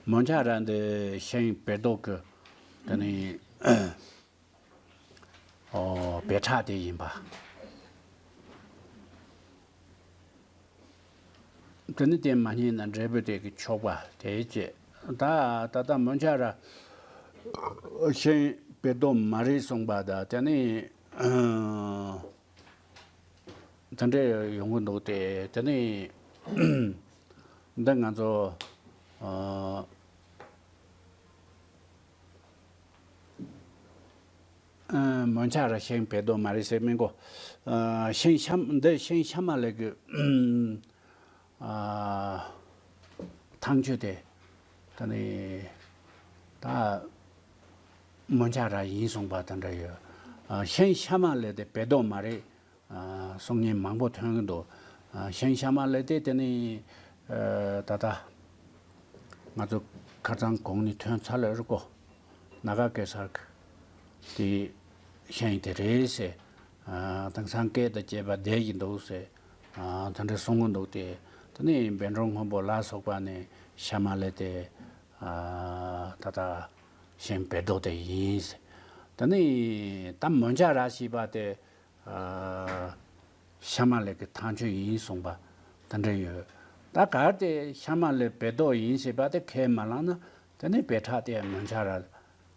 མོན་ཆ་ར་འདི་ཤིང་བེ་རྡོ་གི་དེ་ནི་ཨོ་བེ་ཁྲག་དེ་ཡིན་པ། དེ་ནི་དེ་མ་རྙེད་ན་འབྲས་བུ་དེ་གི་ཆོག་པ་དེ་བྱས། ད་ད་ལྟ་མོན་ཆ་ར་ཤིང་བེ་རྡོ་མ་རེད་གསུངས་པ། ད་དེ་ནི་ཨ། དེ་འདྲ་ཡོང་གི་འདུག་སྟེ། དེ་ནི་འདི་ང་ཚོ་ཨ་ཨ་མོན་ཆ་ར་ཤིང་བེ་རྡོ་མ་རེད་ཟེར་མི་དགོས། ཨ་ཤིང་ཤམ། འདི་ཤིང་ཤ་མ་ལེབ་གི་ཨ་ཐང་ཆུ་དེ། དེ་ནི་ད་མོན་ཆ་ར་ཡིན་གསུངས་པ་དེ་འདྲ་ཡོད། ཨ་ཤིང་ཤ་མ་ལེབ་དེ་བེ་རྡོ་མ་རེད། ཨ་གསུང་མཁན་མང་པོ་ཐོན་གྱི་འདུག། ཨ་ཤིང་ཤ་མ་ལེབ་དེ་དེ་ནི་ཨ་ད་ལྟ་ང་ཚོ་ཁ་སང་གོང་ནས་ཐོན་ཚར་ལེ་རེད་གོ། ནཱ་ག་གེ་སར་གྱི་དེ་ཤིང་དེ་རེད་ཟེར། ཨ་དེང་སང་སྐད་དང་བཅས་པ་བསྡད་ཀྱི་འདུག་ཟེར། ཨ་དེ་འདྲ་གསུང་གི་འདུག་སྟེ། དེ་ནི་བཻ་ཌཱུརྱ་སྔོན་པོ་ལ་སོགས་པ་ནས་ཤ་མ་ལེབ་དེ་ཨ་ད་ལྟ་ཤིང་བེ་རྡོ་དེ་ཡིན་ཟེར། དེ་ནི་ད་མོན་ཆ་ར་ཞེས་པ་དེ། ཨ་ཤ་མ་ལེབ་ཀྱི་ཐང་ཆུ་ཡིན་གསུངས་པ་དེ་འདྲ་ཡོད། ད་གལ་ཏེ་ཤ་མ་ལེབ་བེ་རྡོ་ཡིན་ཟེར་བ་དེ་ཁས་མ་བླངས་ན། དེ་ནི་བེ་ཁྲག་དེ་མོན་ཆ་ར་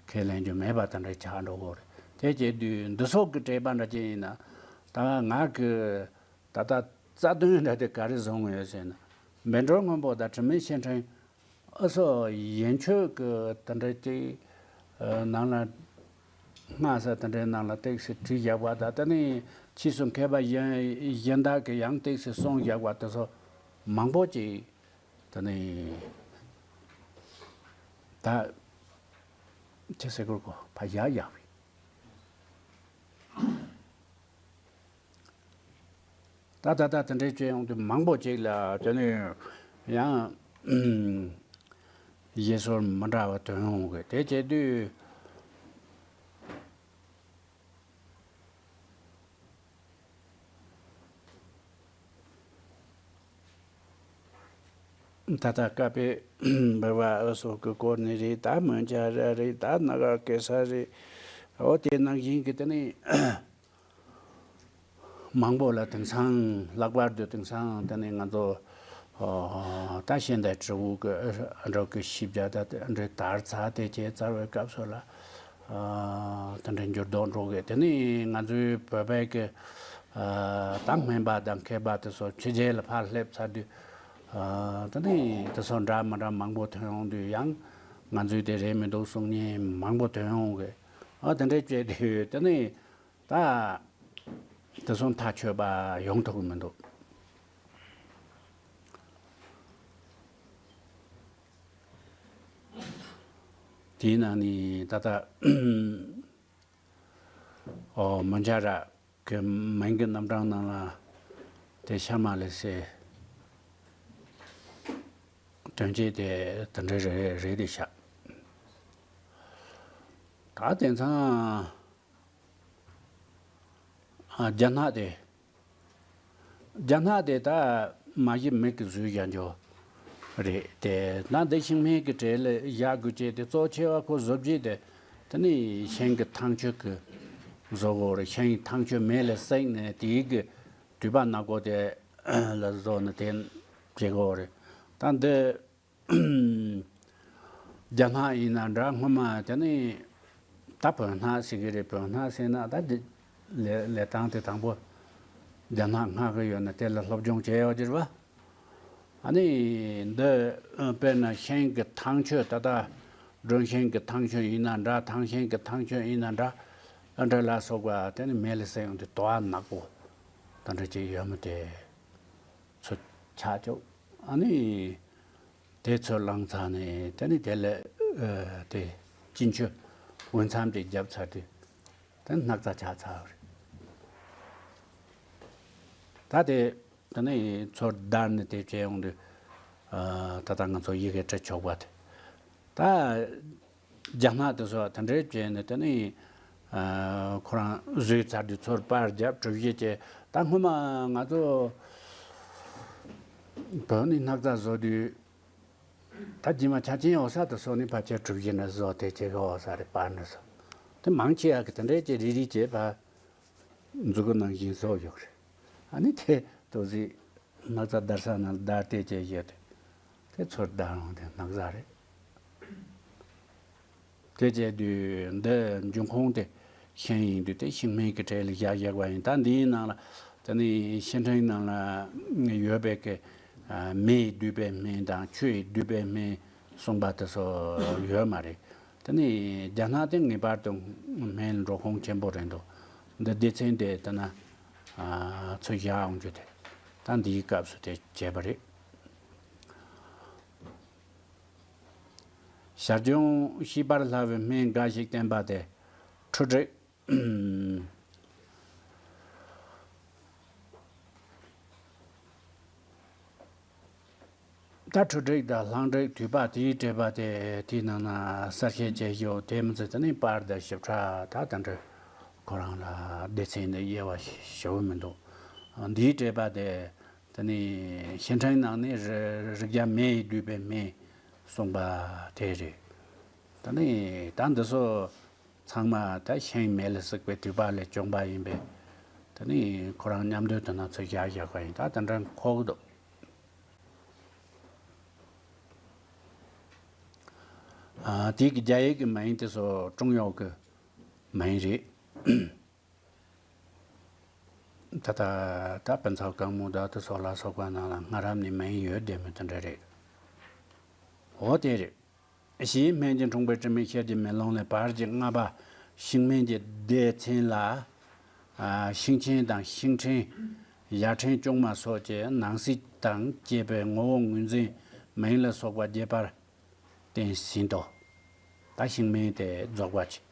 ཁས་ལེན་རྒྱུ་མེད་པ་དེ་འདྲ་ཆགས་འགྲོ་གི་རེད། དེ་བྱེད་དུས་འདི་སོགས་ཀྱི་དྲེགས་པ་འདྲ་ཅིག་ཡིན་ན། ད་ང་གི་ད་ལྟ་རྩ་དོན་འདྲ་དེ་ག་རེ་བཟུང་ཡོད་ཟེར་ན། བཻ་ཌཱུརྱ་སྔོན་པོ་དང་དྲི་མེད་ཞལ་མཁྲེགས། ཨ་སོ། ཡན་ཆོད་ཀྱི་དེ་འདྲ་ཅིག་ཨ་ནང་ལ་སྔགས་ཟེར་དེ་འདྲའི་ནང་ལ་ཏོག་ཙམ་བྲིས་བཞག་པ་དང་། དེ་ནས་ཕྱིས་སུ་མཁས་པ་གཞན་གཞན་དག་གིས་ཡང་ཏོག་ཙམ་གསུངས་བཞག་པ་དེ་ཚོ་མང་པོ་ཅིག་དེ་ནས་ད་ཅི་ཟེར་དགོས་གོ། ཕར་བཞག་བཞག་པས། ད་ད་ད་དེ་འདྲའི་བྱས་ཡོང་དུས་མང་པོ་ཅིག་ལ་དེ་ནས་ཡང་བཞེད་སྲོལ་མི་འདྲ་བ་ཐོན་ཡོང་གི། དེ་བྱེད་དུས་ད་ལྟ་བཀའ་པོད་འབུལ་བ་ཨ་སོགས་ཀྱི་སྐོར་ནས་རེད། ད་མོན་ཆ་ར་རེད། ད་ནཱ་ག་གེ་སར་རེད། འོ་དེ་ནང་བཞིན་གྱི་དེ་ནས་མང་པོ་ལ་དེང་སང་ལྷག་པར་དུ་དེང་སང་དེ་ནས་ང་ཚོ་ཨོ་ད་ཤེས་ལྡན་དྲུག་གི་འགྲོ་གི་ཤེས་བྱ་ད་དེ་འདྲའི་དར་ཚ་དེ་བྱས་ཚར་བའི་སྐབས་སུ་ལ་ཨ་དེ་འདྲའི་འགྱུར་ལྡོག་འགྲོ་གི། དེ་ནས་ང་ཚོའི་བོད་པའི་གི་ཨ་ད་སྨན་པ་དང་མཁས་པ་དེ་ཚོ་ཕྱི་རྒྱལ་ལ་ཕར་སླེབས་ཚར་དུས་ཨ་དེ་ནས་དེ་ཚོ་འདྲ་མི་འདྲ་མང་པོ་ཐོན་ཡོང་དུས། ཡང་ང་ཚོའི་དེ་རེད་མི་འདུག་གསུང་མཁན་མང་པོ་ཐོན་ཡོང་གི། ཨ་དེ་འདྲའི་བྱས་དུས་དེ་ནས། ད་དེ་ཚོ་ཐག་ཆོད་པ་ཡོང་ཐུབ་ཀྱི་མི་འདུག། དེའི་ནང་ནས་ད་ལྟ་ཨོ་མོན་ཆ་ར་གི་མིང་གི་རྣམ་གྲངས་ནང་ལ་དེ་ཤ་མ་ལེབ་ཟེར་དོན་བྱེད་དེ་དེ་འདྲ་རེད་རེད་དེ་ཤག། ད་དེང་སང་ཨ་རྒྱ་སྣག་དེ། རྒྱ་སྣག་དེ་ད་མ་གཞི་མིག་གིས་བཟོས་བཞག་རྒྱུ་རེད་དེ། ད་འདི་ཤིང་སྨན་གྱི་གྲས་ལ་བཞག་དགོས་ཀྱི་དེ། གཙོ་ཆེ་བ་ཁོ་བཟོ་བྱེད་དེ་དེ་ནི་ཤིང་གི་ཐང་ཆུ་གིས་བཟོ་དགོས་རེད། ཤིང་ཐང་ཆུ་མེ་ལ་བསྲེགས་ནས་དེའི་གི་དུད་པ་ནག་པོ་དེ་ལ་བཟོ་ནས་དེ་བྱེད་དགོས་རེད། ད་འདི་རྒྱ་སྣག་ཡིན་ན་འདྲ། སྔོན་མ་དེ་ནི་ ད་བོད་སྣག་ཟེར་གི་རེད། བོད་སྣག་ཟེར་ན་ད་འདི་ལས་ལས་སྟངས་དེ་དང་པོ་རྒྱ་སྣག་སྔགས་ཀྱི་ཡོད་ན་དེ་ལ་སློབ་སྦྱོང་བྱས་ཡོད་ཀྱི་རེད་པ། ཨ་ནི་འདི་དཔེར་ན་ཤིང་གི་ཐང་ཆོད། ད་ལྟ་སྒྲོན་ཤིང་གི་ཐང་ཆོད་ཡིན་ན་འདྲ། ཐང་ཤིང་གི་ཐང་ཆོད་ཡིན་ན་འདྲ། ཨ་འདྲ་ལ་སོགས་པ་དེ་ནི་མེ་ལ་བསྲེགས་ཡོང་དུས་དུ་བ་ནག་པོ་དེ་འདྲ་ཅིག་ཡོད་མོད། དེ་ཚོ་ཆག་ཆོག་ཨ་ནི་དེ་ཚོ་བླངས་ཚར་ནས་དེ་ནི་དེ་ལས་ཨ་དེ་སྤྱིན་ཆུ་འོད་མཚམས་ཅིག་བརྒྱབ་ཚར་དུས་དེ་སྣག་ཚ་ཆགས་ཚར་བ་རེད། ད་དེ་དེ་ནས་ཚུར་བརྡར་ནས་དེ་བྱས་ཡོང་དུས། ཨ་ད་ལྟ་ང་ཚོ་ཡི་གེ་འབྲི་ཆོག་པ་དེ། ད་རྒྱ་སྣག་དེ་ཚོ་དེ་འདྲའི་བྱས་ནས་དེ་ནས་ཨ་ཁོ་རང་བཟོས་ཚར་དུས་ཚུར་པར་བརྒྱབ། གྲུ་བཞི་བྱས། ད་སྔོན་མ་ང་ཚོ་བོད་ནས་སྣག་ཚ་བཟོ་དུས། ད་རྗེས་མ་ཆ་ཆེན་འོ་ས་དེ་ཚོ་ནི་ཕལ་ཆེར་གྲུ་བཞི་ནས་བཟོ། དེ་བྱས་གི་འོ་ས་རེད། པར་ནས་བཟོ། དེ་མང་ཆེ་བ་གི་དེ་འདྲའི་བྱས་རིལ་རིལ་བྱས་པ། མཛུ་གུ་ནང་བཞིན་བཟོ་ཡོད་རེད། ཨ་ནི་དེ་ཏོག་ཙམ་སྣག་ཚ་བརྡར་ས་ནང་བརྡར་ཏེ་བྱས་ཡོད་དེ། དེ་ཚུར་བརྡར་འོང་དེ་སྣག་ཚ་རེད། དེ་བྱས་དུས་འདི་འབྱུང་ཁུངས་དེ་ཤིང་ཡིན་དུས་དེ་ཤིང་སྨན་གྱི་གྲས་ལ་བཞག་བཞག་པ་ཡིན། ད་འདིའི་ནང་ལ་དེ་ནི་བཤད་ཕྲེང་ནང་ལ་ཡོད་པའི་གི་ཨ་མེ་ཡིས་བསྡུས་པའི་སྨན་དང་ཆུ་ཡིས་བསྡུས་པའི་སྨན་གསུངས་པ་དེ་ཚོ་ཡོད་མ་རེད། དེ་ནི་རྒྱ་སྣག་དེ་ངེས་པར་དུ་སྨན་འགྲོ་ཁུངས་ཆེན་པོ་རེད་འདུག་འདི་སྡེ་ཚན་དེ་ལྟ་ན་ཨ་ཚུར་བཞག་འོང་རྒྱུ་དེ་ད་འདིའི་སྐབས་སུ་དེ་བྱས་པ་རེད། ཞར་བྱུང་ཤེས་པར་སླ་བའི་སྨན་འགའ་ཞིག་བསྟན་པ་སྟེ། ཁྲོ་དྲེག་ད་ཁྲོ་དྲེག་དང་ལྷང་དྲེག་དུད་པ་དེའི་འགྲེལ་པ་དེ་དེའི་ནང་ན་གསལ་བཤད་བྱས་ཡོད། དེ་མི་ཚད་དེ་ནི་པར་དང་ཞིབ་ཕྲ་ད་དེ་འདྲ་ཁོ་རང་ལ་སྡེ་ཚན་འདི་དབྱེ་བ་ཞེ་པོ་མི་འདུག་འདིའི་འགྲེལ་པ་དེ་དེ་ནི་བཤད་ཕྲེང་ནང་ནས་རི་རི་རྒྱ་མེ་ཡིས་བསྡུས་པའི་སྨན་གསུངས་པ་དེ་རེད། དེ་ནི་ད་འདི་ཚོ་ཚང་མ་ད་ཤིང་མེ་ལ་བསྲེགས་པའི་དུད་པ་ལས་བྱུང་བ་ཡིན་པས། དེ་ནི་ཁོ་རང་མཉམ་དུ་དེ་ན་ཚུར་བཞག་བཞག་པ་ཡིན། ད་དེ་འདྲ་འཁོར་གི་འདུག་ཨ་དེ་གི་རྒྱ་ཡིག་གི་མིང་དེ་ཚོ་ཀྲུང་ཡོག་གི་མིང་རེད། ད་ལྟ་ད་པན་ཚའོ་གང་མོ་ད་དེ་ཚོ་ལ་སོགས་པ་ནང་ལ་སྔ་རབས་ནས་མིང་ཡོད་བསྡད་མོད། དེ་འདྲ་རེད། འོ་དེ་རེད། གཞན་སྨན་གྱི་འཁྲུངས་པའི་དྲི་མེད་ཤེལ་གྱི་མེ་ལོང་ལས། བར་གྱི་ལྔ་པ་ཤིང་སྨན་གྱི་སྡེ་ཚན་ལ། ཨ་ཤིང་ཆེན་དང་ཤིང་ཕྲན་ཡར་ཕྲན་ལྕུག་མ་སོགས་ཀྱི་ནང་གསེས་དང་བཅས་པའི་ངོ་བོ་ངོས་འཛིན་མིང་ལ་སོགས་པ་རྒྱས་པར་བསྟན་ཟིན་ཏོ། ད་ཤིང་སྨན་དེ་རྫོགས་པ་ཅིག